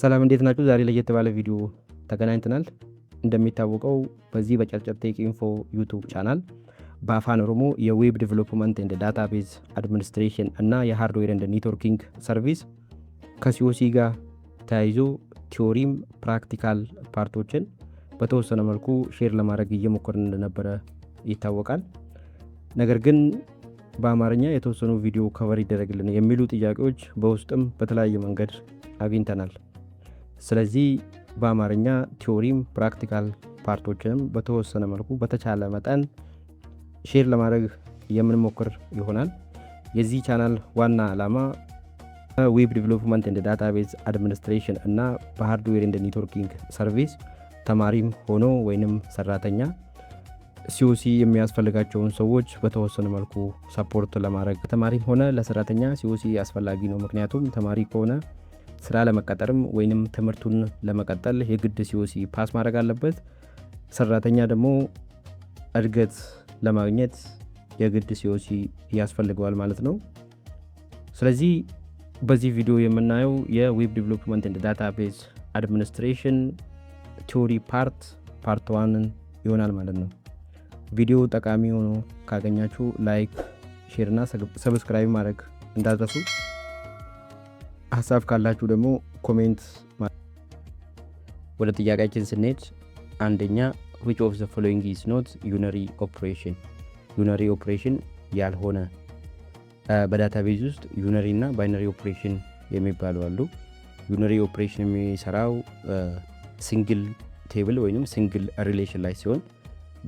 ሰላም፣ እንዴት ናችሁ? ዛሬ ለየት ባለ ቪዲዮ ተገናኝተናል። እንደሚታወቀው በዚህ በጨርጨር Tech Info YouTube channel በአፋን ኦሮሞ የ web development and database administration እና የ hardware and networking service ከ COC ጋር ተያይዞ theory ም practical part ኦችን በተወሰነ መልኩ share ለማድረግ እየሞከርን እንደነበረ ይታወቃል። ነገር ግን በአማርኛ የተወሰኑ ቪዲዮ cover ይደረግልን የሚሉ ጥያቄዎች በውስጥም በተለያየ መንገድ አግኝተናል። ስለዚህ በአማርኛ theory ም practical part ኦችንም በተወሰነ መልኩ በተቻለ መጠን share ለማድረግ የምንሞክር ይሆናል። የዚህ ቻናል ዋና ዓላማ web development and database administration እና በ hardware and networking service ተማሪም ሆኖ ወይንም ሰራተኛ COC የሚያስፈልጋቸውን ሰዎች በተወሰነ መልኩ support ለማድረግ፣ ተማሪም ሆነ ለሰራተኛ COC አስፈላጊ ነው። ምክንያቱም ተማሪ ከሆነ ስራ ለመቀጠርም ወይንም ትምህርቱን ለመቀጠል የግድ COC pass ማድረግ አለበት። ሰራተኛ ደግሞ እድገት ለማግኘት የግድ COC ያስፈልገዋል ማለት ነው። ስለዚህ በዚህ ቪዲዮ የምናየው የ web development and database administration theory part one ን ይሆናል ማለት ነው። ቪዲዮ ጠቃሚ ሆኖ ካገኛችሁ like፣ share እና subscribe ማድረግ እንዳትረሱ። ሀሳብ ካላችሁ ደግሞ comment። ወደ ጥያቄያችን ስንሄድ አንደኛ፣ which of the following is not unary operation? Unary operation ያልሆነ፣ በ database ውስጥ unary እና binary operation የሚባሉ አሉ። Unary operation የሚሰራው single table ወይም single relation ላይ ሲሆን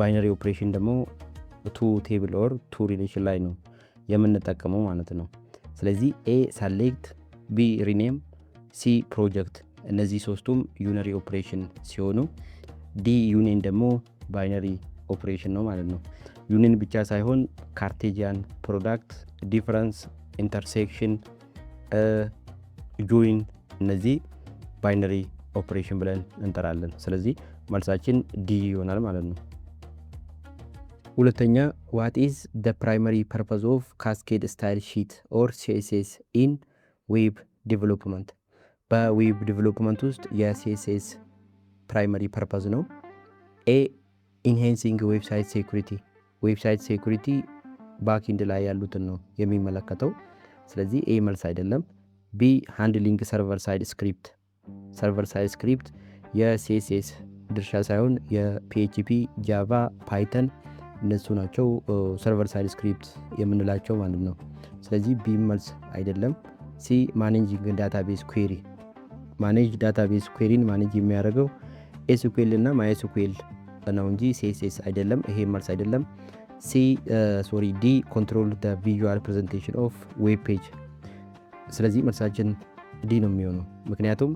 binary operation ደግሞ two table or two relation ላይ ነው የምንጠቀመው ማለት ነው። ስለዚህ A select፣ B rename፣ C project፣ እነዚህ ሶስቱም unary operation ሲሆኑ D union ደግሞ binary operation ነው ማለት ነው። ዩኒየን ብቻ ሳይሆን Cartesian product፣ difference፣ intersection፣ join፣ እነዚህ binary operation ብለን እንጠራለን። ስለዚህ መልሳችን D ይሆናል ማለት ነው። ሁለተኛ፣ what is the primary purpose of cascade style sheet or CSS in web development? በ web development ውስጥ የ CSS primary purpose ነው። A enhancing website security፣ website security backend ላይ ያሉትን ነው የሚመለከተው። ስለዚህ A መልስ አይደለም። B handling server side script፣ server side script የ CSS ድርሻ ሳይሆን የ PHP፣ Java፣ Python እነሱ ናቸው server side script የምንላቸው ማለት ነው። ስለዚህ B መልስ አይደለም። C managing database query፣ manage database query ን manage የሚያደርገው SQL እና MySQL ነው እንጂ CSS አይደለም። ይሄ መልስ አይደለም። C, sorry, D control visual presentation of web page። ስለዚህ መልሳችን D ነው የሚሆነው፣ ምክንያቱም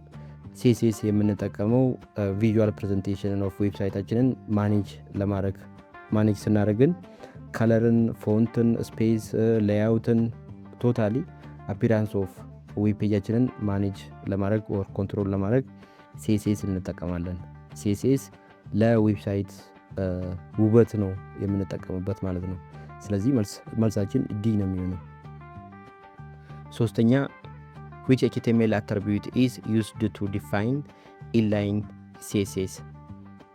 CSS የምንጠቀመው visual presentation of website ኣችንን manage ለማድረግ፣ manage ስናደርግ ግን color ን፣ font ን፣ space፣ layout ን፣ totally appearance of web page ኣችንን manage ለማድረግ or control ለማድረግ CSS እንጠቀማለን። CSS ለ website ውበት ነው የምንጠቀምበት ማለት ነው። ስለዚህ መልሳችን D ነው የሚሆነው። ሶስተኛ፣ which HTML attribute is used to define inline CSS?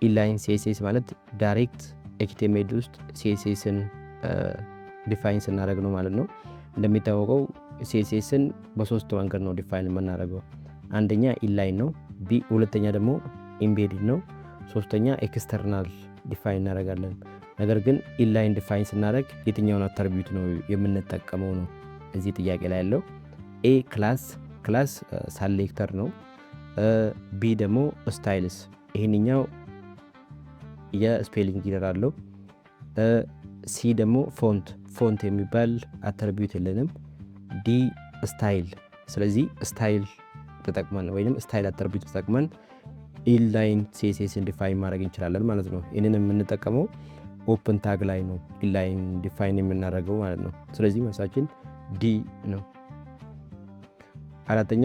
Inline CSS ማለት direct HTML ውስጥ CSS ን define ስናደርግ ነው ማለት ነው። እንደሚታወቀው CSS ን በሶስት መንገድ ነው define የምናደርገው። አንደኛ inline ነው፣ B ሁለተኛ ደግሞ embedded ነው፣ ሶስተኛ external define እናደርጋለን። ነገር ግን inline define ስናደርግ የትኛውን attribute ነው የምንጠቀመው ነው እዚህ ጥያቄ ላይ ያለው። A class፣ class selector ነው። B ደግሞ styles፣ ይህንኛው የ spelling error አለው። C ደግሞ font፣ font የሚባል attribute የለንም። D style። ስለዚህ style ተጠቅመን ወይም style attribute ተጠቅመን inline CSS ን define ማድረግ እንችላለን ማለት ነው። ይህንን የምንጠቀመው open tag ላይ ነው inline define የምናደርገው ማለት ነው። ስለዚህ መልሳችን D ነው። አራተኛ፣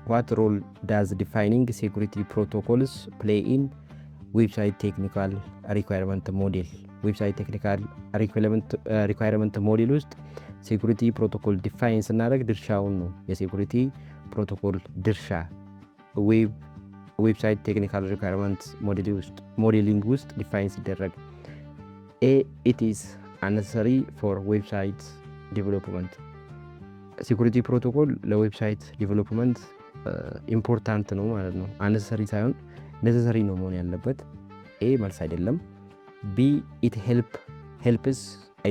what role does defining security protocols play in website technical requirement model? Website technical requirement model ውስጥ security protocol define ስናደርግ ድርሻውን ነው የ security protocol ድርሻ website technical requirement modeling ውስጥ define ሲደረግ? A, it is unnecessary for website development። Security protocol ለ website development important ነው ማለት ነው። Unnecessary ሳይሆን necessary ነው መሆን ያለበት። A መልስ አይደለም። B, it helps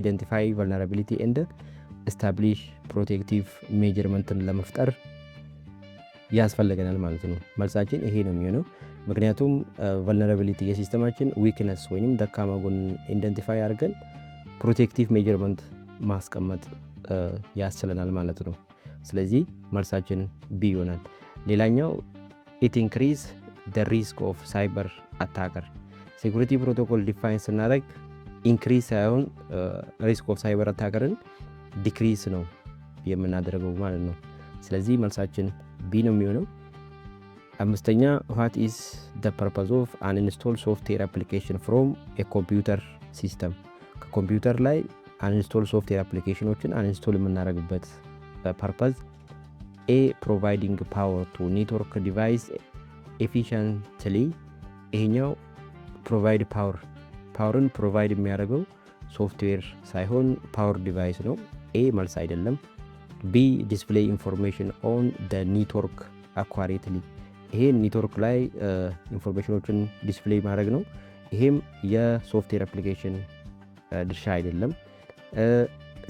identify vulnerability and establish protective measurement ን ለመፍጠር ያስፈልገናል ማለት ነው። መልሳችን ይሄ ነው የሚሆነው። ምክንያቱም vulnerability የ system ኣችን weakness ወይም ደካማ ጎን identify አድርገን protective measurement ማስቀመጥ ያስችለናል ማለት ነው። ስለዚህ መልሳችን B ይሆናል። ሌላኛው it increase the risk of cyber attacker። Security protocol define ስናደርግ increase ሳይሆን risk of cyber attacker ን decrease ነው የምናደርገው ማለት ነው። ስለዚህ መልሳችን B ነው የሚሆነው። አምስተኛ፣ what is the purpose of uninstall software application from a computer system? ከኮምፒውተር ላይ uninstall software application ኖችን uninstall የምናደርግበት purpose? A, providing power to network device efficiently። ይሄኛው provide power፣ power ን provide የሚያደርገው ሶፍትዌር ሳይሆን power device ነው። A መልስ አይደለም። B, display information on the network accurately። ይሄ ኔትወርክ ላይ information ኖችን display ማድረግ ነው። ይሄም የ software application ድርሻ አይደለም።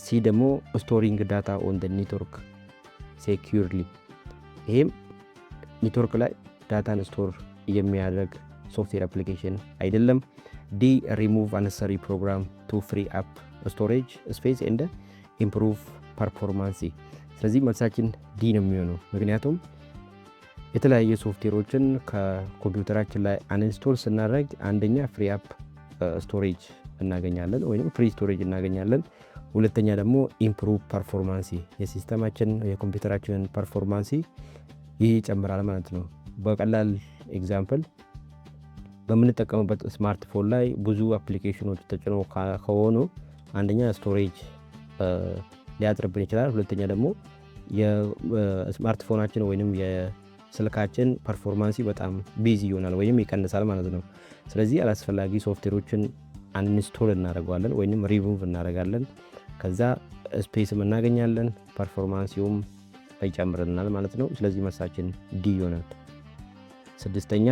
C ደግሞ storing data on the network securely። ይሄም ኔትወርክ ላይ data ን store የሚያደርግ software application አይደለም። ዲ ሪሙቭ አነሰሪ ፕሮግራም ቱ ፍሪ አፕ ስቶሬጅ ስፔስ ኤንድ ኢምፕሩቭ ፐርፎርማንሲ። ስለዚህ መልሳችን D ነው የሚሆነው። ምክንያቱም የተለያየ ሶፍትዌሮችን ከኮምፒውተራችን ላይ uninstall ስናደርግ አንደኛ free up storage እናገኛለን ወይም free storage እናገኛለን። ሁለተኛ ደግሞ improve performance የ system ኣችን የኮምፒውተራችንን performance ይህ ይጨምራል ማለት ነው። በቀላል example በምንጠቀምበት ስማርትፎን ላይ ብዙ application ኖች ተጭኖ ከሆኑ አንደኛ storage ሊያጥርብን ይችላል። ሁለተኛ ደግሞ የስማርትፎናችን ወይንም የስልካችን performance በጣም busy ይሆናል ወይም ይቀንሳል ማለት ነው። ስለዚህ አላስፈላጊ ሶፍትዌሮችን uninstall እናደርገዋለን ወይንም ሪሙቭ እናደርጋለን። ከዛ space ም እናገኛለን፣ performance ውም ይጨምርልናል ማለት ነው። ስለዚህ መልሳችን D ይሆናል። ስድስተኛ፣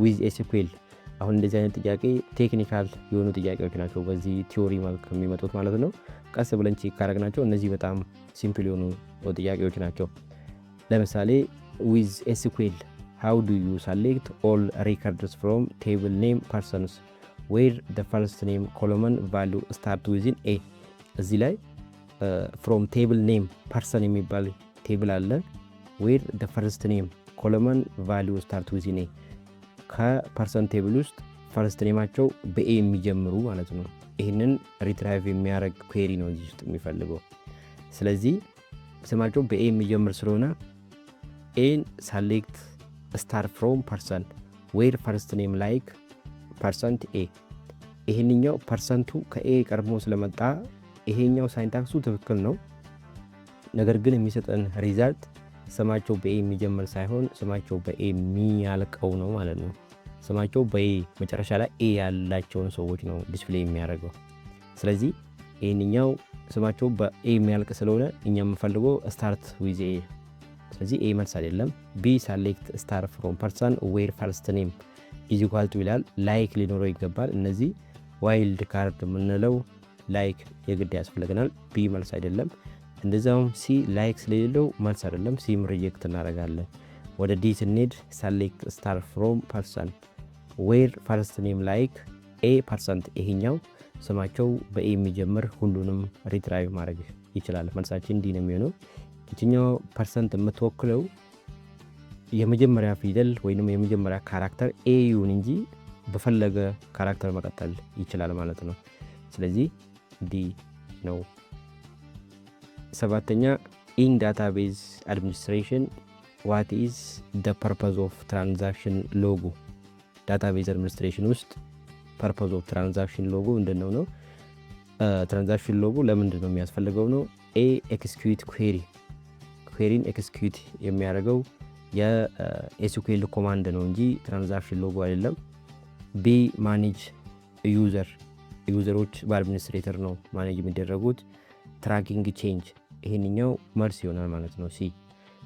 with SQL። አሁን እንደዚህ አይነት ጥያቄ technical የሆኑ ጥያቄዎች ናቸው፣ በዚህ theory መልክ የሚመጡት ማለት ነው። ቀስ ብለን check ካረግናቸው እነዚህ በጣም simple የሆኑ ጥያቄዎች ናቸው። ለምሳሌ with SQL, how do you select all records from table name persons where the first name column value start with A? እዚህ ላይ from table name person የሚባል table አለ። Where the first name column value start with A፣ ከ person table ውስጥ first name ኣቸው በ A የሚጀምሩ ማለት ነው። ይህንን retrieve የሚያደርግ query ነው እዚህ ውስጥ የሚፈልገው። ስለዚህ ስማቸው በ A የሚጀምር ስለሆነ A ን select star from person where first name like percent A። ይሄንኛው percent ኡ ከ A ቀድሞ ስለመጣ ይሄኛው syntax ኡ ትክክል ነው። ነገር ግን የሚሰጠን result ስማቸው በ A የሚጀምር ሳይሆን ስማቸው በ A የሚያልቀው ነው ማለት ነው። ስማቸው በ A መጨረሻ ላይ A ያላቸውን ሰዎች ነው display የሚያደርገው። ስለዚህ ይህንኛው ስማቸው በ A የሚያልቅ ስለሆነ እኛ የምንፈልገው start with A። ስለዚህ A መልስ አይደለም። B, select star from person where first name is equal to ይላል። Like ሊኖረው ይገባል። እነዚህ wild card የምንለው like የግድ ያስፈልገናል። B መልስ አይደለም። እንደዚያውም C like ስለሌለው መልስ አይደለም። C ም reject እናደርጋለን። ወደ D ስንሄድ select star from person where first name like A percent። ይሄኛው ስማቸው በ A የሚጀምር ሁሉንም retrieve ማድረግ ይችላል። መልሳችን D ነው የሚሆነው። ይችኛው percent የምትወክለው የመጀመሪያ ፊደል ወይም የመጀመሪያ character A ይሁን እንጂ በፈለገ character መቀጠል ይችላል ማለት ነው። ስለዚህ D ነው። ሰባተኛ፣ in database administration, what is the purpose of transaction log? Database administration ውስጥ purpose of transaction log ምንድን ነው ነው? Transaction log ለምንድን ነው የሚያስፈልገው ነው? A, execute query፣ query ዎችን execute ለማድረግ ነው። query ን execute የሚያደርገው የ SQL command ነው እንጂ transaction log አይደለም። B manage user፣ user ኦች በ administrator ነው manage የሚደረጉት። Tracking change፣ ይሄንኛው መልስ ይሆናል ማለት ነው C።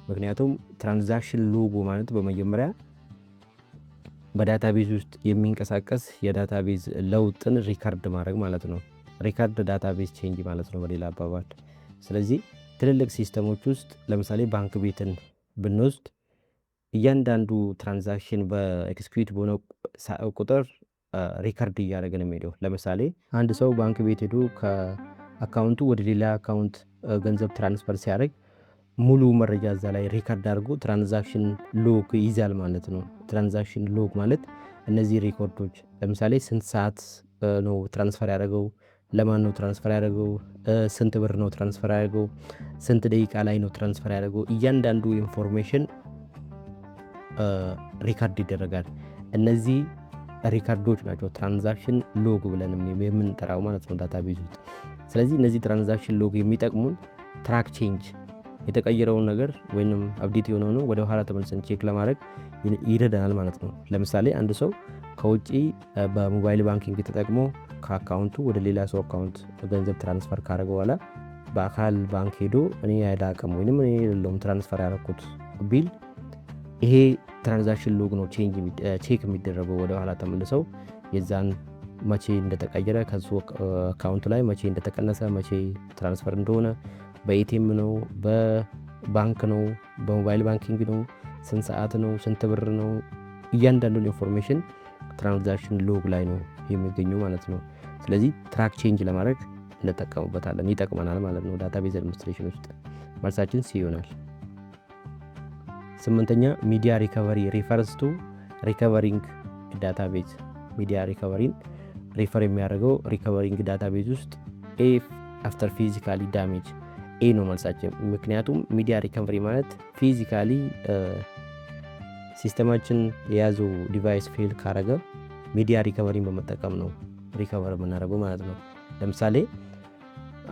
ምክንያቱም transaction log ማለት በመጀመሪያ በ database ውስጥ የሚንቀሳቀስ የ database ለውጥን record ማድረግ ማለት ነው። Record database change ማለት ነው በሌላ አባባል። ስለዚህ ትልልቅ system ኦች ውስጥ ለምሳሌ ባንክ ቤትን ብንወስድ እያንዳንዱ transaction በ execute በሆነ ቁጥር record እያደረገ ነው የሚሄደው። ለምሳሌ አንድ ሰው ባንክ ቤት ሄዶ ከ account ኡ ወደ ሌላ account ገንዘብ transfer ሲያደርግ ሙሉ መረጃ እዛ ላይ record አድርጎ transaction log ይይዛል ማለት ነው። Transaction log ማለት እነዚህ record ኦች ለምሳሌ ስንት ሰዓት ነው transfer ያደረገው፣ ለማን ነው transfer ያደረገው፣ ስንት ብር ነው transfer ያደረገው፣ ስንት ደቂቃ ላይ ነው transfer ያደረገው፣ እያንዳንዱ information record ይደረጋል። እነዚህ record ኦች ናቸው transaction log ብለን የምንጠራው ማለት ነው database ውስጥ። ስለዚህ እነዚህ transaction log የሚጠቅሙን track change፣ የተቀየረውን ነገር ወይም update የሆነውን ወደ ኋላ ተመልሰን check ለማድረግ ይረዳናል ማለት ነው። ለምሳሌ አንድ ሰው ከውጪ በ mobile banking ተጠቅሞ ከ account ኡ ወደ ሌላ ሰው account ገንዘብ transfer ካደረገ በኋላ በአካል ባንክ ሄዶ እኔ አላቅም ወይም እኔ የለሁም transfer ያደረኩት ቢል ይሄ transaction log ነው check የሚደረገው። ወደ ኋላ ተመልሰው የዛን መቼ እንደተቀየረ፣ ከሱ account ላይ መቼ እንደተቀነሰ፣ መቼ transfer እንደሆነ፣ በ ATM ነው፣ በባንክ ነው፣ በ mobile banking ነው፣ ስንት ሰዓት ነው፣ ስንት ብር ነው፣ እያንዳንዱን information transaction log ላይ ነው የሚገኙ ማለት ነው። ስለዚህ track change ለማድረግ እንጠቀሙበታለን፣ ይጠቅመናል ማለት ነው። Database administration ውስጥ መልሳችን C ይሆናል። ስምንተኛ፣ media recovery refers to recovering database። Media recovery ን refer የሚያደርገው recovering database ውስጥ A after physically damage፣ A ነው መልሳችን። ምክንያቱም media recovery ማለት physically system ኣችን የያዘው device fail ካረገ media recovery ን በመጠቀም ነው recover የምናደርገው ማለት ነው። ለምሳሌ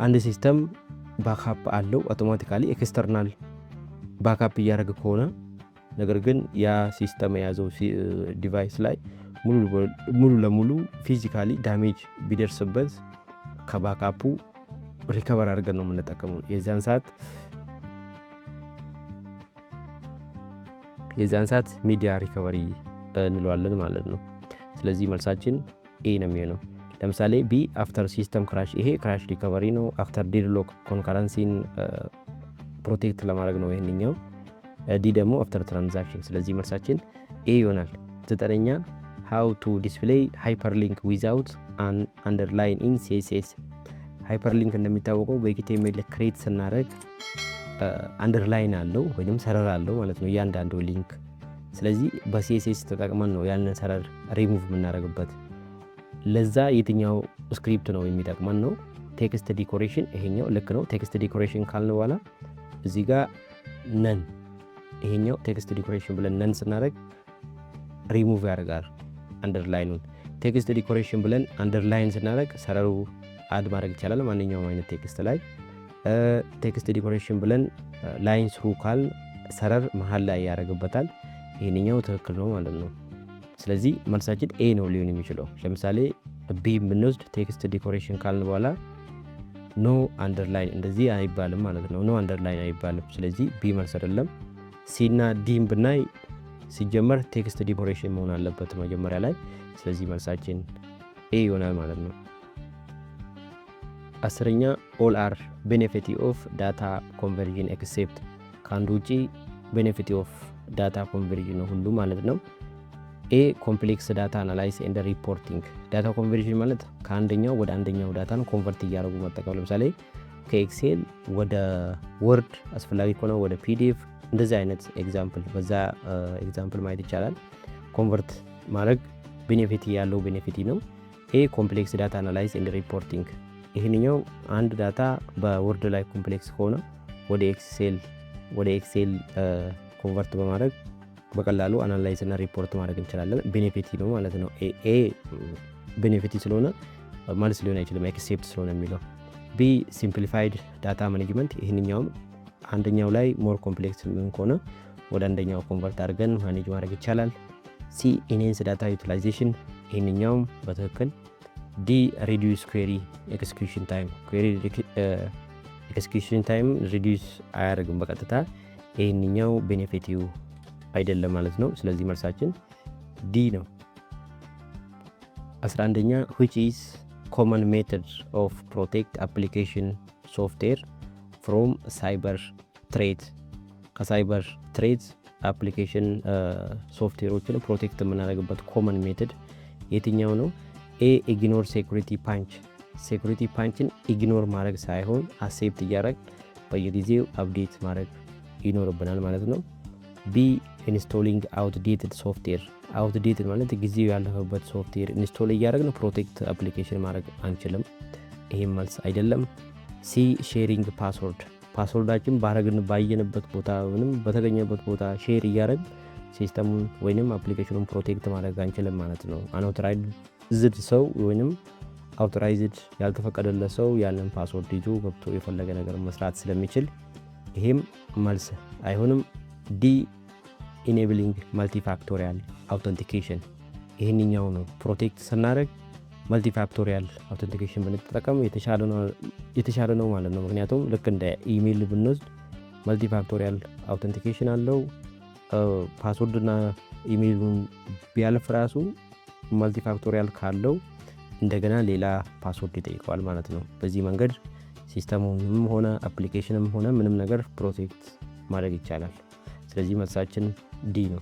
አንድ system backup አለው፣ automatically external backup እያደረገ ከሆነ ነገር ግን ያ system የያዘው device ላይ ሙሉ ለሙሉ physically damage ቢደርስበት ከ backup ኡ recover አድርገን ነው የምንጠቀመው። የዚያን ሰዓት media recovery እንለዋለን ማለት ነው። ስለዚህ መልሳችን A ነው የሚሆነው። ለምሳሌ B after system crash፣ ይሄ crash recovery ነው። After deadlock concurrency ን protect ለማድረግ ነው ይህንኛው። D ደግሞ after transaction። ስለዚህ መልሳችን A ይሆናል። ዘጠነኛ፣ how to display hyperlink without an underline in CSS። Hyperlink እንደሚታወቀው በ HTML create ስናደርግ underline አለው ወይም ሰረር አለው ማለት ነው እያንዳንዱ link። ስለዚህ በ CSS ተጠቅመን ነው ያንን ሰረር ሪሙቭ የምናደርግበት። ለዛ የትኛው script ነው የሚጠቅመን ነው። Text decoration፣ ይሄኛው ልክ ነው። Text decoration ካልን በኋላ እዚህ ጋር none፣ ይሄኛው text decoration ብለን none ስናደርግ ሪሙቭ ያደርጋል underline ኑን። Text decoration ብለን underline ስናደርግ ሰረሩ add ማድረግ ይቻላል ማንኛውም አይነት text ላይ። Text decoration ብለን line through ካልን ሰረር መሀል ላይ ያደርግበታል። ይህንኛው ትክክል ነው ማለት ነው። ስለዚህ መልሳችን A ነው ሊሆን የሚችለው። ለምሳሌ B ብንወስድ text decoration ካልን በኋላ no underline እንደዚህ አይባልም ማለት ነው። No underline አይባልም። ስለዚህ B መልስ አይደለም። C እና D ም ብናይ ሲጀመር text decoration መሆን አለበት መጀመሪያ ላይ። ስለዚህ መልሳችን A ይሆናል ማለት ነው። 10ኛ፣ all are benefit of data conversion except፣ ከአንዱ ውጪ benefit of data conversion ነው ሁሉ ማለት ነው። A complex data analysis and reporting። Data conversion ማለት ከአንደኛው ወደ አንደኛው data ን convert እያደረጉ መጠቀም። ለምሳሌ ከ Excel ወደ Word፣ አስፈላጊ ከሆነ ወደ PDF፣ እንደዚህ አይነት example በዛ example ማየት ይቻላል። Convert ማድረግ benefit ያለው benefit ነው። A complex data analysis and reporting፣ ይህንኛው አንድ data በ Word ላይ complex ከሆነ ወደ Excel convert በማድረግ በቀላሉ analyze እና ሪፖርት ማድረግ እንችላለን። Benefit ነው ማለት ነው። A benefit ስለሆነ መልስ ሊሆን አይችልም፣ except ስለሆነ የሚለው። B simplified data management፣ ይህንኛውም አንደኛው ላይ more complex የሚሆን ከሆነ ወደ አንደኛው convert አድርገን manage ማድረግ ይቻላል። C enhance data utilization፣ ይህንኛውም በትክክል። D reduce query execution time፣ query execution time reduce አያደርግም በቀጥታ፣ ይህንኛው benefit አይደለም ማለት ነው። ስለዚህ መልሳችን D ነው። 11ኛ፣ which is common method of protect application software from cyber threat? ከ cyber threat application software ኦችን protect የምናደርግበት common method የትኛው ነው? A ignore security patch፣ security patch ን ignore ማድረግ ሳይሆን accept እያደረግ በየጊዜው update ማድረግ ይኖርብናል ማለት ነው። B installing outdated software፣ outdated ማለት ጊዜው ያለፈበት software install እያደረግን protect application ማድረግ አንችልም። ይሄም መልስ አይደለም። C sharing password፣ password ኣችን ባረግን ባየንበት ቦታ ወይም በተገኘበት ቦታ share እያደረግ system ኡን ወይንም application ኑን protect ማድረግ አንችልም ማለት ነው። Unauthorized ሰው ወይንም authorized ያልተፈቀደለት ሰው ያንን password ይዞ ገብቶ የፈለገ ነገር መስራት ስለሚችል ይሄም መልስ አይሆንም። D enabling multifactorial authentication፣ ይህንኛው ነው። Protect ስናደርግ multifactorial authentication ብንጠቀም የተሻለ ነው ማለት ነው። ምክንያቱም ልክ እንደ ኢሜይል ብንወስድ multifactorial authentication አለው። Password ና email ኡን ቢያልፍ ራሱ multifactorial ካለው እንደገና ሌላ password ይጠይቀዋል ማለት ነው። በዚህ መንገድ system ኡንም ሆነ application ም ሆነ ምንም ነገር protect ማድረግ ይቻላል። ስለዚህ መልሳችን D ነው።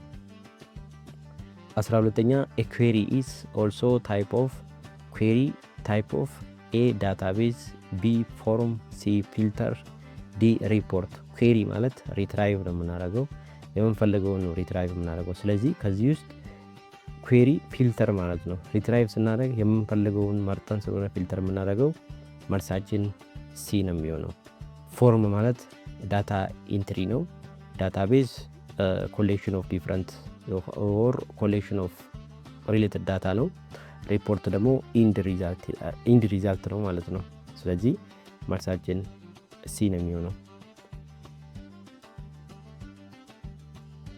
12ኛ፣ a query is also type of query type of A database፣ B form፣ C filter፣ D report። Query ማለት retrieve ነው የምናደርገው፣ የምንፈልገውን ነው retrieve የምናደርገው። ስለዚህ ከዚህ ውስጥ query filter ማለት ነው። Retrieve ስናደርግ የምንፈልገውን መርጠን ስለሆነ filter የምናደርገው መልሳችን C ነው የሚሆነው። Form ማለት data entry ነው። Database collection of different or collection of related data ነው። ሪፖርት ደግሞ end result ነው ማለት ነው። ስለዚህ መልሳችን C ነው የሚሆነው።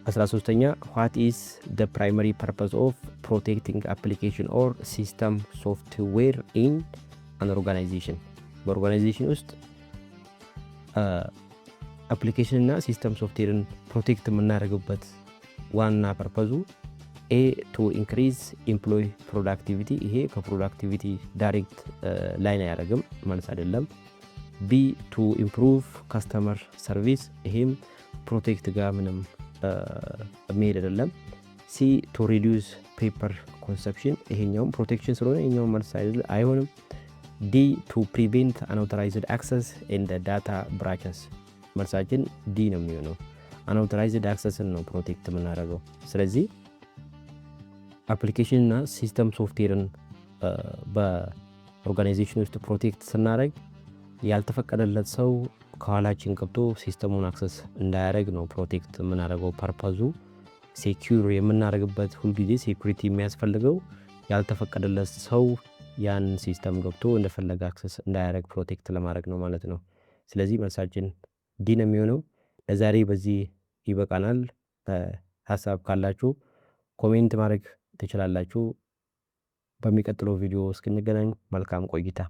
13ኛ፣ what is the primary purpose of protecting application or system software in an organization? በ organization ውስጥ application እና system software ን protect የምናደርግበት ዋና purpose ኡ? A to increase employee productivity፣ ይሄ ከ productivity direct line አያደርግም፣ መልስ አይደለም። B to improve customer service፣ ይሄም protect ጋር ምንም የሚሄድ አይደለም። C to reduce paper consumption፣ ይሄኛውም protection ስለሆነ ይሄኛውም መልስ አይሆንም። D to prevent unauthorized access and data breaches፣ መልሳችን D ነው የሚሆነው። Unauthorized access ን ነው protect የምናደርገው። ስለዚህ application እና system software ን በ organization ውስጥ protect ስናደርግ ያልተፈቀደለት ሰው ከኋላችን ገብቶ system ኡን access እንዳያደርግ ነው protect የምናደርገው። Purpose ኡ secure የምናደርግበት ሁልጊዜ security የሚያስፈልገው ያልተፈቀደለት ሰው ያን system ገብቶ እንደፈለገ access እንዳያደርግ protect ለማድረግ ነው ማለት ነው። ስለዚህ መልሳችን D ነው የሚሆነው። ለዛሬ በዚህ ይበቃናል። ሀሳብ ካላችሁ comment ማድረግ ትችላላችሁ። በሚቀጥለው ቪዲዮ እስክንገናኝ መልካም ቆይታ።